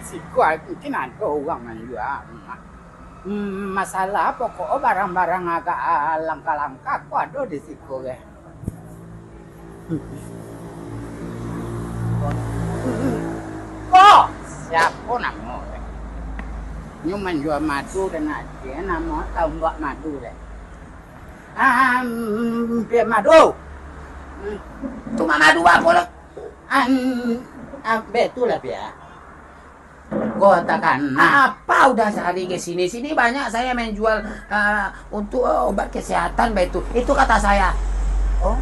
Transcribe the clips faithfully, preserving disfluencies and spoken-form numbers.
Siko mungkin ado urang manjua. Hmm, masalah pokok barang-barang agak langka-langka ko ado di siko, ge. Ko, siapo namo, ge? Nyo manjua madu dan ati, namo Tombak Madu, ge. Ah, hmm, Pia Madu. Hmm. Tu Mak Madu apo lo? Ah, hmm, ah, betul lah, Pia. Katakan, apa udah sehari ke sini? Sini banyak saya menjual, ah, untuk, eh, obat kesehatan, baitu. Itu kata saya. Oh.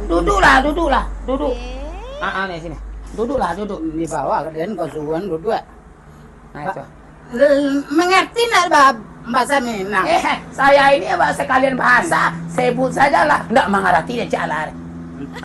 Duduklah, duduklah, duduk. Eh. Ah, ah, ni sini. Duduklah, duduk. Di bawah, kalian kau suruhan duduk. Nah, itu. L-, mengerti ndak ba-, bahasa Minang? Eh, saya ini apa sekalian bahasa, sebut sajalah. Ndak mengerti dia, cak lah.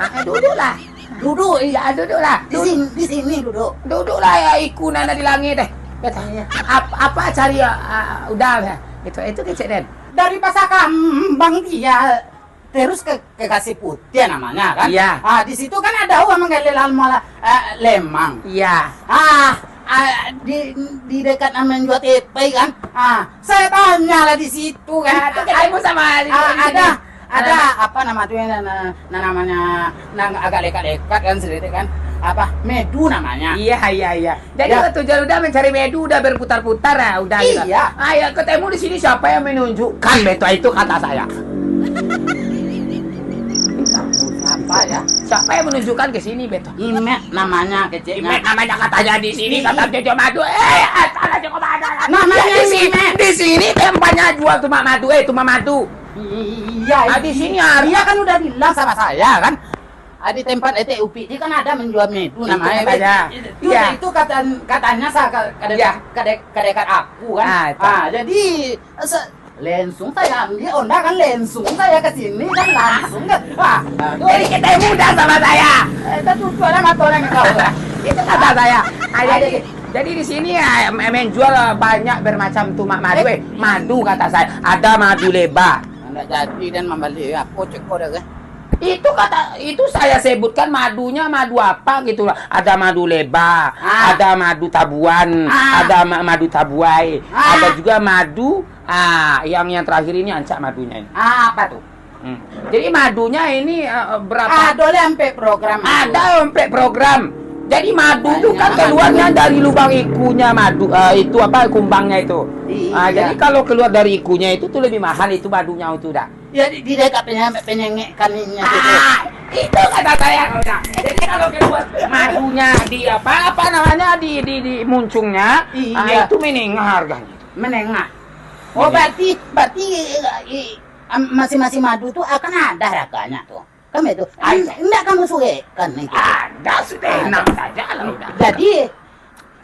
Ah, duduklah. Duduk, iya, duduklah. Di sini, di sini duduk. Duduklah, ya, iku nan di langit, eh. Betul. Iya. Ap-, apa cari, ah, udah, ya. Itu, itu kecek den. Dari Pasar Kambang dia terus ke, ke Kasih Putih namanya, kan? Iya. Ah, di situ kan ada uang menggali lalu malah, eh, lemang. Iya. Ah, ah, di, di dekat yang menjual tepe, kan? Ah, saya tanya lah di situ, kan? Ah, tu ketemu sama di, ah, di sini. Ada, ada apa nama tu yang na-, na-, namanya, nang agak dekat-dekat kan, sedikit kan, apa, Medu namanya. Iya, iya, iya. Jadi, ya, waktu jual udah mencari Medu, udah berputar-putar, ah, udah gitu. Iya. Ah, ya, ketemu di sini, siapa yang menunjukkan, betul itu kata saya. Apa ya? Siapa yang menunjukkan ke sini, betul? Imek namanya, keceknya. Imek namanya katanya di sini, kata Jojo Madu. Eh, asal aja kau ada. Namanya di sini, Imek. Di sini tempatnya jual tumak madu, eh, tumak madu. Iya, ah, di sini, ah. Dia kan udah bilang sama saya, kan. Ah, di tempat etek Upik, dia kan ada menjual Medu namanya. Itu katanya. Itu, iya, itu kata, katanya sa-, ka-, ka-, iya, ka-, ka-, dekat aku, kan. Ah, itu. Ah, jadi, se-, langsung saya ambil onda, kan, langsung saya ke sini, kan, langsung, kan. Ah, jadi ketemu dah sama saya. Eh, itu tutup ada mata orang kau. Itu kata saya. Ah, jadi, jadi di sini, ah, menjual banyak bermacam tumak madu, eh, madu kata saya. Ada madu leba. Ndak jadi den mambali, apo ceko dah, kan? Itu kata, itu saya sebutkan madunya madu apa gitu lah. Ada madu leba, ah, ada madu tabuan, ah, ada ma-, madu tabuai, ah, ada juga madu, ah, yang, yang terakhir ini ancak madunya ini. Ah, apa tu? Hmm. Jadi madunya ini, eh, berapa? Ada lah ampek program. Ada ampek program. Jadi madu itu kan keluarnya dari lubang ikunya madu, eh, itu apa, kumbangnya itu. Iya. Ah, jadi kalau keluar dari ikunya itu tuh lebih mahal itu madunya itu dah. Ya, di, di dekat penyengek, penyengek kaninya tu. Ah, itu kata saya, kau dah. Jadi kalau keluar madunya di apa, apa namanya, di, di, di muncungnya, ah, iya, itu menengah harganya. Menengah. Oh, iya, berarti, berarti, eh, eh, am-, masing-masing madu tu akan ada harganya tu. Kan begitu? Ada. Indak kamu surekkan itu. Ada sudah, enak saja lah udah. Jadi,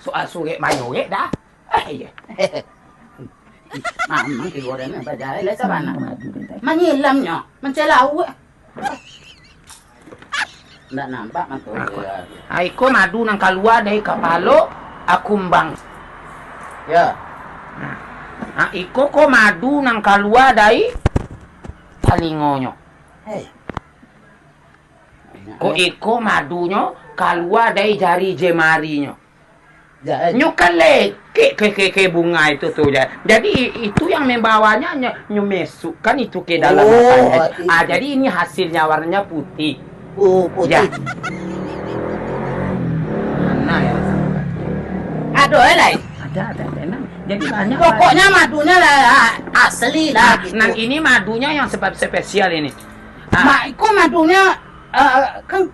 soal surek manyurek dah. Ah, iya. Mamang ti goreng bajalai lah sabana. Manyilamnyo, mancelawek. Ndak nampak mah tu. Aku. Ah, iko madu nan kalua dari kapalo akumbang. Ya. Nah. Ah, iko ko madu nan kalua dari talingonyo. Hei. Ko iko madunyo kalua dari jari jemarinyo. Nyo kan lekek ke, ke, ke bunga itu tu, ja-, jadi i-, itu yang membawanya, nyo, nyo mesukkan itu ke dalam. Oh, apanya. Ah, jadi ini hasilnya warnanya putih. Oh, putih. Ya. Mana ya? Ado, eh, lai? Ada, ada, ada. Jadi banyak. Pokoknya madunya lah asli lah. Nah, gitu. Nah, ini madunya yang sebab spesial ini. Ah. Mak, iko madunya, eh, kan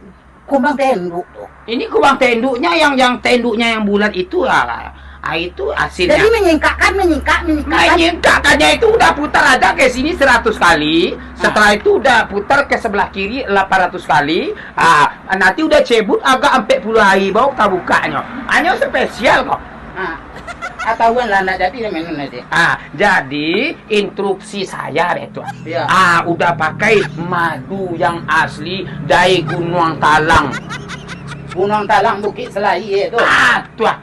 Kumbang tenduk tu. Ini kumbang tenduknya yang, yang tenduknya yang bulat itu, ah, ah, itu hasilnya. Jadi menyingkakkan, menyingkak, menyingkakkan. Menyingkakkannya itu udah putar aja ke sini seratus kali, ah, setelah itu udah putar ke sebelah kiri delapan ratus kali, ah, nanti udah cebut agak empat puluh hari baru tabukaknyo. Hanyo spesial kok. Ah, ah, tahuan lah, ndak jadi minum nanti. Ah, jadi instruksi saya deh tu. Iya. Ah, udah pakai madu yang asli dari Gunuang Talang. Gunuang Talang, Bukik Selai, eh, tu. Ah, tu ah.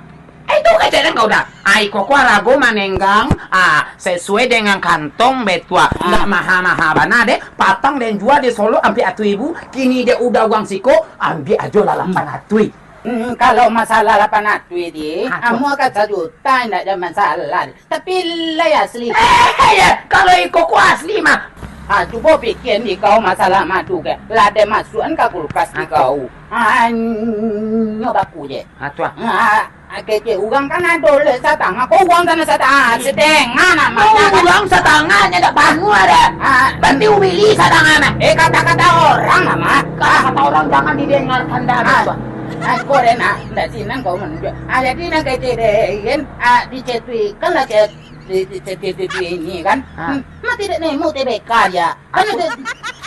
Eh, tu kecek den kau dah. Ah, iko ko harago manenggang, ah, sesuai dengan kantong betua. Ah. Ndak maha-maha bana deh. Patang den jua di Solo ampek atuih ribu, kini dek udah uang siko, ambiak ajo lah lapan atuih. Hmm, kalau masalah lapan ratuih di, ha, tu. Amuah ka sajuta indak ado masalah. Tapi lai asli. Eh, ya, kalau iko ko asli mah. Ah, cubo pikia di kau masalah madu ke. Lah den masuakan ka kulkas di kau. Ah, nyo baku je. Ah, tu ah. Ah, kecek urang kan ado leh satangah. Ko urang tanah satangah, satangah namonyo. Ko urang satangah nyo dak panuah dah. Ah. Banti ubili satangah nah. Eh, kata-kata orang namonyo. Kata-kata orang jangan didengarkan dah, ah, tu ah. Ah, ko den ah, ndak sinan kau manunjuak. Ah, jadi nan kecek den, ah, dicetuikan lah cek di, di, di, di, di, di ini kan. Ha. Hmm, mati dek nemu T B K aja. Kan aku, ada,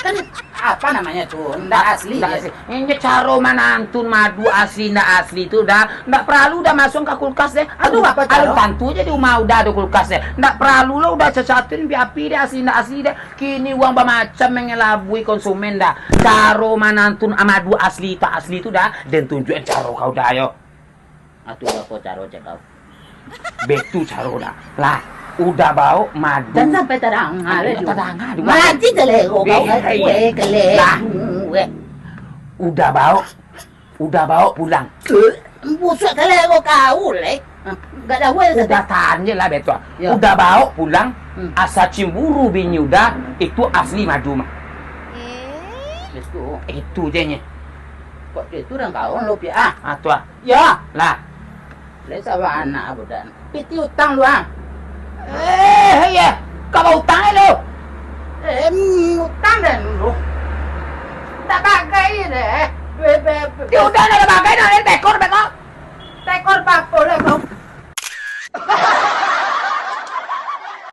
kan apa namanya tu? Ndak asli ndak ya? Asli. Ini caro manantun madu asli ndak asli tu dah. Ndak perlu dah masuk ke kulkas deh. Aduh, apa caro? Alun tantu je di rumah udah ada kulkas deh. Ndak perlu lah udah cacatun api-api deh asli ndak asli deh. Kini uang bamacam mengelabui konsumen dah. Caro manantun madu asli tak asli tu dah. Dan tunjuan caro kau dah yo. Atu apo caro cek kau? Betu caro dah. Lah, udah baok madu. Jan sampai tadanga lai. Tadanga dulu. Mati talero kau. Weh, kau kue kelek. Lah. Weh. Udah baok. Udah baok pulang. Busuak talero kau leh. Enggak ada weh. Udah tahan je lah betu. Ya. Udah baok pulang. Hmm. Asa cimburu bini udah, itu asli madu mah. Eh. Itu. Itu je nye. Kok itu dan kau lo piak ah. Ah, tu ah. Ya. Lah. Lai sabana budak. Piti utang lu ah. Eh, iya. Kau bautang lu. Eh, utang dan lu. Tak bagai deh. Be, be, be. Ya udah lah,